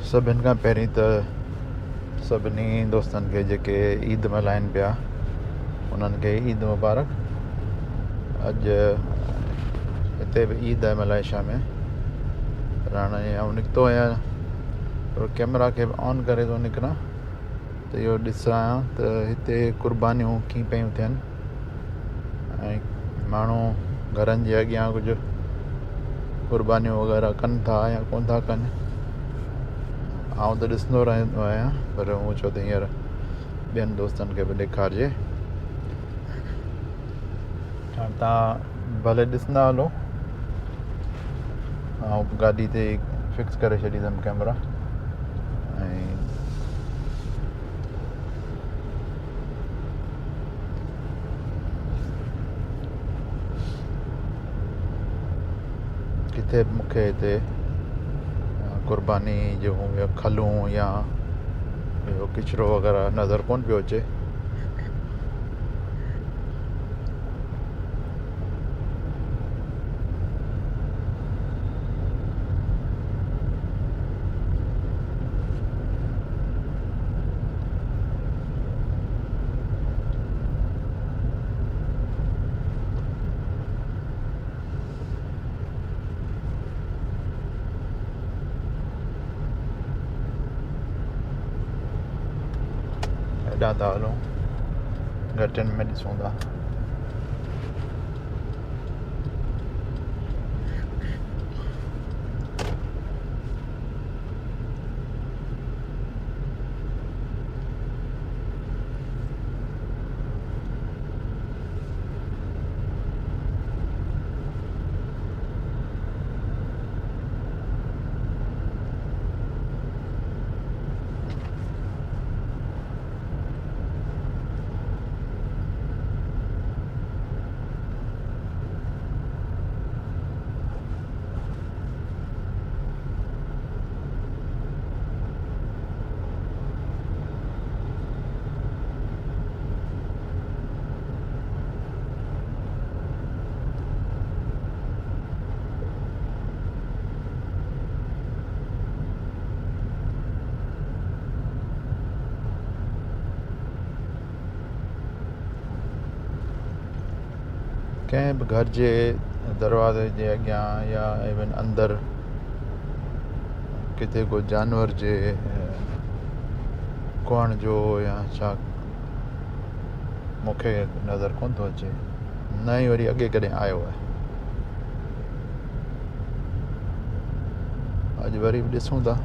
سڀن کان پهرين ته سڀني دوستن کي جيڪي عيد ملهائن پيا انهن کي عيد مبارڪ. اڄ هتي به عيد آهي ملائيشيا ۾، پر هاڻي آئون نڪتو آهيان ٿورو ڪيمرا کي به آن ڪري ٿو نڪران ته اهو ڏسان ته هتي قربانيون ڪيئن پيون ٿين ۽ ماڻهو گهرن جي اڳيان ڪجهه قربانيون وغيره ڪن ٿا يا ڪونه ٿا ڪن. آئون ته ڏسندو رهندو آهيان پر مون چيو ته هينئر ٻين دوستن کي به ڏيکارجي. هاڻ تان ڀلي ڏسندا هلو، آئون گاڏي تي فڪس ڪري ڇڏيندم ڪيمرا ۽ ڪٿي به مونکي هتي قرباني جون کلون يا اهو ڪچرو وغيره نظر ڪونه پيو اچي. هيڏانهن ٿا هلون گهٽين ۾ ڏسون ٿا. ڪنهن به گهر جي دروازي جي اڳيان يا ايون اندر ڪٿي ڪو جانور جي ڪهڻ جو يا ڇا مونکي نظر ڪونه ٿو اچي، نه ئي وري اڳي ڪڏهن آيو آهي. اڄ وري به ڏسون ٿا.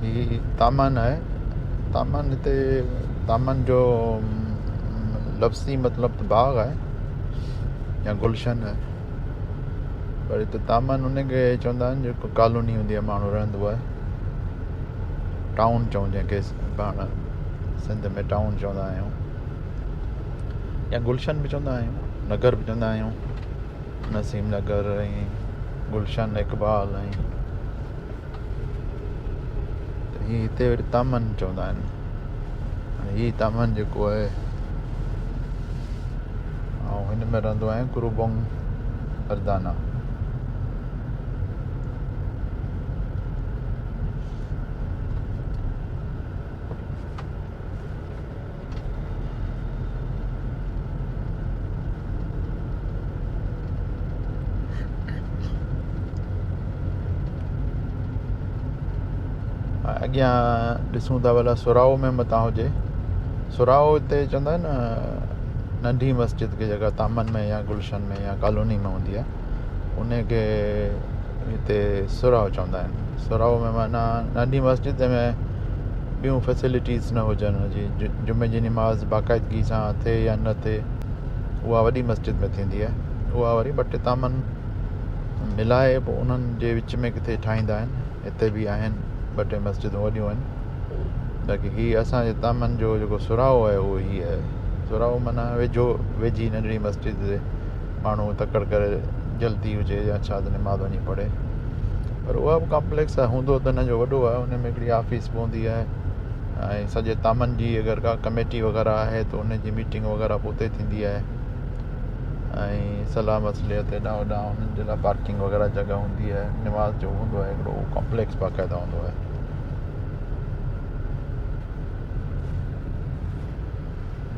هي تامن آهي. تامن هتي تامن جو لفظي مطلب ته باغ آهي يا گلشن آهي، پر هتي تامن ان کي چوندا آهن جيڪو ڪالوني هوندي آهي، ماڻهو رهندو آهي، ٽائون چئون جنهن کي پاڻ سنڌ ۾ ٽائون چوندا آهيون يا گلشن به چوندا آهيون، نگر به چوندا آهيون، نسيم نگر ۽ گلشن اقبال ۽ هي هتي وري تامن چوندا آهن. هي تامن جيڪو آهي آئون هن ۾ رهندو آهيان ڪروبونگ اردانا. اڳيان ڏسون ٿا ڀلا سراء ۾ متان هجي. سراء هتي چوندا آهن نه ننڍي مسجد کي جيڪا تامن ۾ يا گلشن ۾ يا ڪالوني ۾ هوندي آهي ان کي هتي سراء چوندا آهن. سراء ۾ معنيٰ ننڍي مسجد جنهن ۾ ٻيون فيسلٽيز نه هجن جي جمعي جي نماز باقاعدگي سان ٿئي يا نه ٿئي، اها وڏي مسجد ۾ ٿيندي آهي. اها وري ٻه ٽي طعامن ملائي پوء انهن جي وچ ۾ ڪٿي ٺاهيندا آهن. هتي به آهن ٻه ٽي مسجدون وڏيون آهن. باقي هي اسان جي طعامن جو جيڪو سراء آهي اهو هي آهي. سراء معنيٰ ويجهو ويجهي ننڍڙي مسجد تي ماڻهو تڪڙ ڪري جلدي هجي يا ڇا ته نماز وڃي پڙهي. پر اها به ڪامپليڪس آهي، هوندو ته هن جو وڏو آهي. ان ۾ هڪڙي آفيس به هوندي آهي ۽ سڄي طعامن جي اگر ڪا ڪميٽي وغيره آهي ته ان جي ميٽنگ وغيره به اتي ٿيندي آهي ۽ صلاح مصلحت هيڏانهن هوڏانهن انهن جي لاء پارڪنگ وغيره جڳهه هوندي آهي. نماز جو هوندو آهي هڪڙو ڪامپليڪس باقاعده هوندو آهي.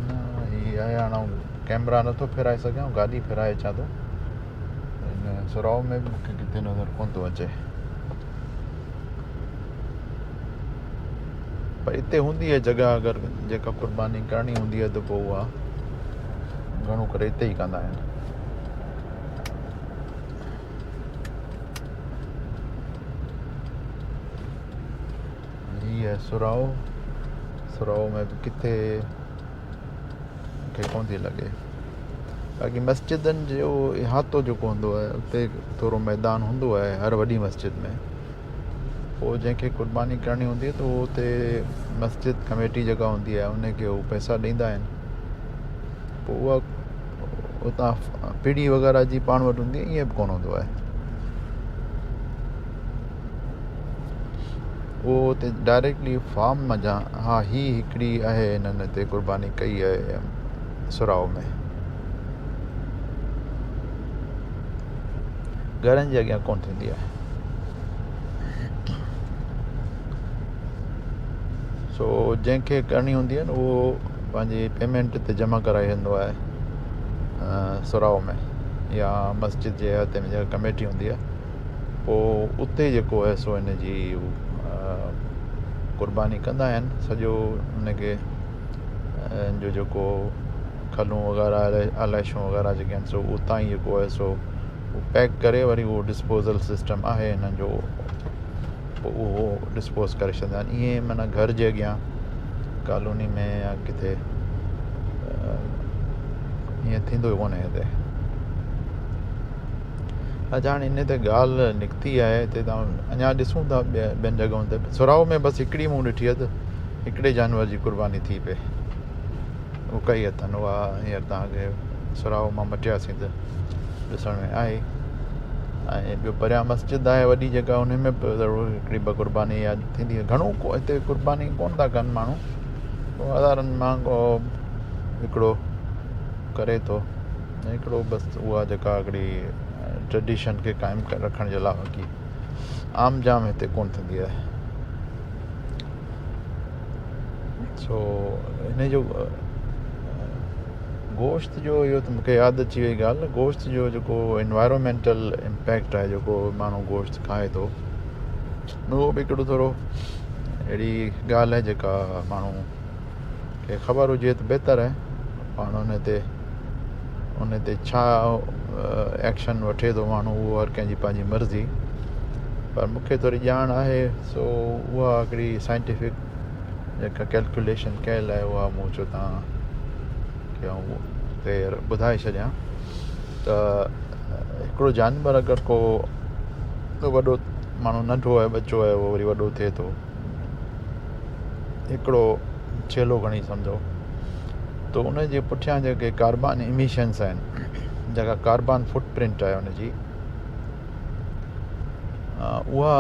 نه هي آهي هاڻ آئون ڪيمرا نٿو ڦيرائي سگهان، گاڏي ڦيرائي اچان ٿو. هن سراء ۾ به مونکي ڪٿي نظر ڪونه ٿو اچي. پر اتي هوندي آهي جڳهه، اگر جيڪا قرباني ڪرڻي هوندي آهي ته پوء اها گهڻو ڪري اتي ئي ڪندا آهن. هي آهي سراء، سراء ۾ به ڪٿي مونکي ڪونه ٿي لڳي. باقي مسجدن جو احاطو جيڪو هوندو آهي اتي ٿورو ميدان هوندو آهي هر وڏي مسجد ۾. پوء جنهن کي قرباني ڪرڻي هوندي آهي ته اهو اتي مسجد ڪميٽي جيڪا هوندي آهي ان کي هو پئسا ڏيندا آهن. پوء اها اتان پيڙهي وغيره جي پاڻ وٽ هوندي آهي، ائين به ڪونه هوندو آهي. اهو اتي ڊائريڪٽلي فارم منجهان. ها هي هڪڙي آهي، هنن هتي قرباني ڪئي آهي سراء ۾، گهرن جي اڳيان ڪونه ٿيندي آهي. سو جنهن کي ڪرڻي هوندي آهي نه اهو پنهنجي پيمينٽ تي جمع ڪرائي ويندو آهي سراء ۾ يا مسجد جي احاطي ۾ جيڪا ڪميٽي هوندي آهي، پوء اتي جيڪو آهي سو ان جي قرباني ڪندا آهن. سڄو ان کي ان جو جيڪو کلون وغيره آلائشون وغيره جيڪي آهن سو اتان ئي جيڪو آهي سو پيڪ ڪري وري اهو ڊسپوزل سسٽم آهي هنن جو، پوء اهو ڊسپوز ڪري ڇڏيندا آهن. ائين معنيٰ گهر جي اڳيان ڪالوني ۾ يا ڪٿي ائين ٿيندو ئي ڪونهي هتي. اچا هاڻي ان تي ڳالهه نڪتي آهي هتي ته اڃا ڏسون ٿا ٻين جڳهن تي. سراء ۾ بس هڪڙي مون ڏٺي آهي ته هڪڙي جانور جي قرباني ٿي پئي، اهو ڪئي اٿن. اها هينئر توهان کي سراء مان مٽياسين ته ڏسڻ ۾ آئي. ۽ ٻيو پريان مسجد آهي وڏي جيڪا، ان ۾ به ضرور هڪڙي ٻه قرباني يا ٿيندي. گهڻو هتي قرباني ڪونه ٿا ڪن ماڻهو، هزارن مان ڪو هڪڙو ڪري ٿو هڪڙو بس. اها جيڪا هڪڙي ٽريڊيشن کي قائم رکڻ جي لاء، باقي عام جام هتي ڪونه ٿيندي آهي. سو هن جو گوشت جو اهو ته مونکي ياد اچي وئي ڳالهه، گوشت جو جيڪو انوائرومينٽل امپيڪٽ آهي، جيڪو ماڻهو گوشت کائي ٿو، اهو به هڪڙو ٿورو اهڙي ڳالهه آهي جيڪا ماڻهو کي خبر هجي ته بهتر آهي. پاڻ ان تي ڇا ايڪشن وٺي ٿو ماڻهو، اهو هر ڪنهن جي پنهنجي مرضي، پر مون کي ٿوري ڄاڻ آهي. سو اها هڪڙي سائنٽيفڪ جيڪا ڪيلڪوليشن ڪيل آهي، اها مون چيو توهان کي آئون ٻڌائي ڇڏيان ته هڪڙو جانور اگر ڪو وڏو ماڻهو ننڍو آهي، ٻچو آهي، اهو وري وڏو ٿئي ٿو، هڪڙو ڇيلو کڻي سمجهو ته ان جي پٺيان جيڪي ڪاربان اميشنس آهن، جيڪا ڪاربان فٽ پرنٽ آهي ان جي، اها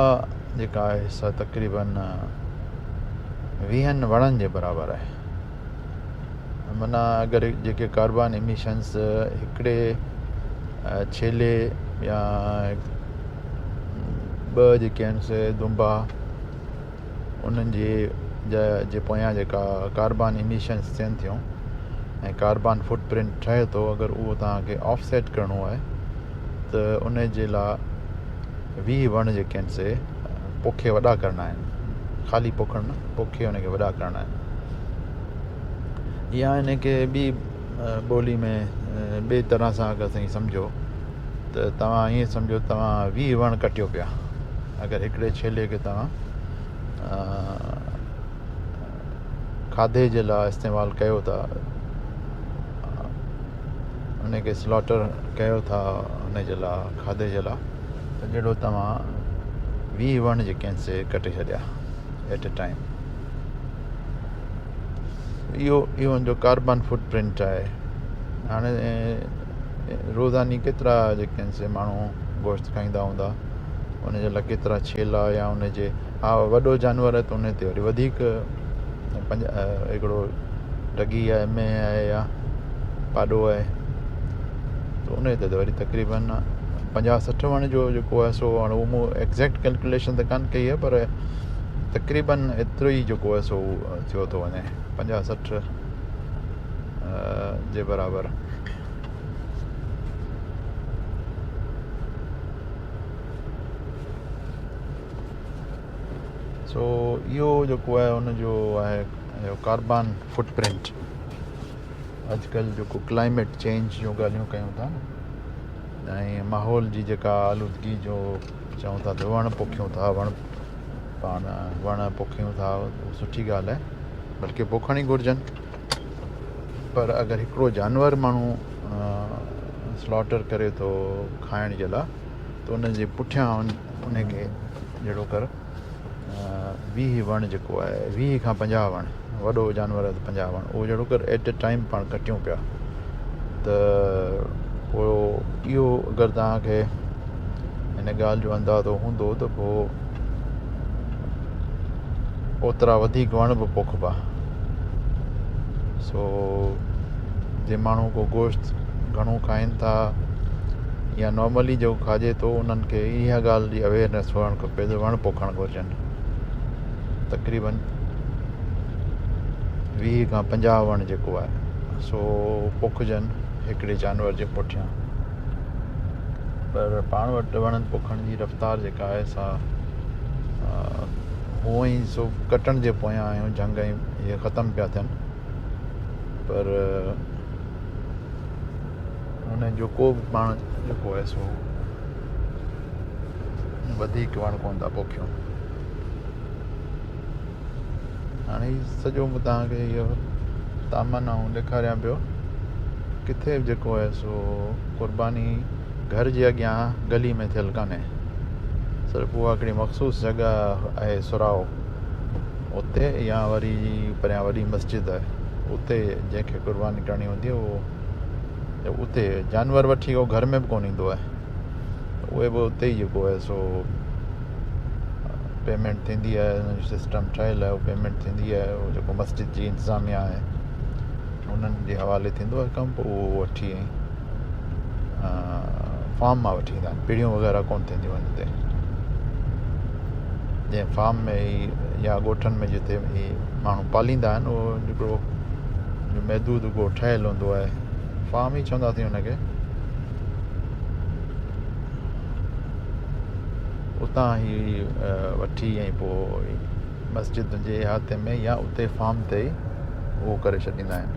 جيڪا آهي سا تقريبن 20 وڻن جي برابر آهي. معنيٰ اگر جيڪي ڪاربان اميشنس هڪڙي ڇيلي يا ٻه جيڪي آهن سي دنبا، انهن جي پويان جيڪا ڪاربان اميشنس ٿين ٿيون ۽ ڪاربان فٽ پرنٽ ٺهي ٿو، اگر اهو توهان کي آف سيٽ ڪرڻو آهي ته ان جي لاء 20 وڻ جيڪي آهن سي پوکي وڏا ڪرڻا آهن. خالي پوکڻ نه، پوکي ان کي وڏا ڪرڻا آهن. يا ان کي ٻي ٻولي ۾ ٻي طرح سان اگر اسين سمجهو ته توهان ائين سمجهو توهان 20 وڻ ڪٽيو پيا. اگر هڪڙي ڇيلي کي توهان کاڌي جي لاء استعمال ڪيو ٿا، ان کي سلاٽر ڪيو ٿا ان جي لاء کاڌي جي لاء، ته جهڙو توهان 20 وڻ جيڪي آهن سي ڪٽي ڇڏيا ايٽ اي ٽائيم. اهو ان جو ڪاربان فوٽ پرنٽ آهي. هاڻي روزاني ڪيترا جيڪي آهن سي ماڻهو گوشت کائيندا هوندا، ان جي لاء ڪيترا ڇيلا يا ان جي، ها وڏو جانور آهي ته ان تي وري وڌيڪ پنج هڪڙو ڍڳي آهي، مينهن آهي يا پاڏو آهي ته ان تي ته وري تقريبن 50-60 وڻ جو جيڪو آهي سو هاڻي اهو مون ايگزيڪٽ ڪيلڪوليشن ته ڪانه ڪئي آهي، پر تقريبن ايترو ئي جيڪو آهي سو ٿيو ٿو وڃي 50-60 جي برابر. سو اهو جيڪو آهي ان جو آهي اهو ڪاربان فوٽ پرنٽ. اڄڪلهه جيڪو ڪلائميٽ چينج جون ڳالهيون ڪيون ٿا ۽ ماحول جي جيڪا آلودگي جو چئون ٿا ته وڻ پوکيون ٿا، وڻ پاڻ وڻ پوکيون ٿا، سٺي ڳالهه آهي، بلڪه پوکڻ ئي گهرجن. پر اگر هڪڙو جانور ماڻهو سلاٽر ڪري ٿو کائڻ جي لاء ته ان جي پٺيان ان کي جهڙو ڪر 20 وڻ جيڪو آهي، 20 کان 50 وڻ، وڏو جانور آهي ته 50 وڻ، اهو جهڙو ڪر ايٽ اي ٽائيم پاڻ ڪٽيون پيا ته پوء اهو اگر توهان کي هن ڳالهه جو اندازو هوندو ته پوء اوترا وڌيڪ وڻ به پوکبا. سو جي ماڻهو ڪو گوشت گهڻو کائين ٿا يا نارملي جيڪو کاڄي ٿو انهن کي اها ڳالهه جي اويئرنيس هئڻ کپي ته وڻ پوکڻ گهرجن. تقريبن 20 کان 50 وڻ جيڪو آهي سو پوکجن هڪڙي جانور جي پٺيان. پر پاڻ وٽ وڻن پوکڻ جي رفتار جيڪا آهي سا هونئن ئي سو ڪٽڻ جي پويان آهيون، جهنگ ۽ اهي ختم پيا ٿين، پر ان جو ڪو به پاڻ جيڪو آهي سو وڌيڪ وڻ ڪونه ٿا پوکيون. هاڻي هي سڄو مون توهان کي اهو تامن آئون ڏيکاريان پيو، ڪٿي به جيڪو آهي سو قرباني گهر جي اڳيان گلي ۾ ٿيل ڪانهي، صرف اها هڪڙي مخصوص جڳهه آهي سراء اتي، يا وري پريان وڏي مسجد آهي اتي جنهن کي قرباني ڪرڻي هوندي اهو اتي جانور وٺي اهو گهر ۾ به ڪونه ايندو آهي، اهي به اتي ئي جيڪو آهي سو پيمينٽ ٿيندي آهي، ان جو سسٽم ٺهيل آهي، اهو پيمينٽ ٿيندي آهي، اهو جيڪو مسجد جي انتظاميا آهي انهن جي حوالي ٿيندو آهي ڪم، پوء اهو وٺي ۽ فارم مان وٺي ايندا آهن، پيڙهيون وغيره ڪونه ٿينديون آهن هتي. جنهن فارم ۾ ئي يا ڳوٺن ۾ جتي هي ماڻهو پاليندا آهن اهو هڪڙو محدود ڳوٺ ٺهيل هوندو آهي، فارم ئي چونداسين ان کي. اتان هي وٺي ۽ پوء مسجد جي احاطي ۾ يا اتي فارم تي ئي اهو ڪري ڇڏيندا آهن.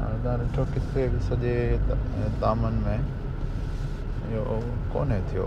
هاڻي توهان ڏٺو ڪٿي به سڄي طعامن ۾ اهو ڪونهي ٿيو.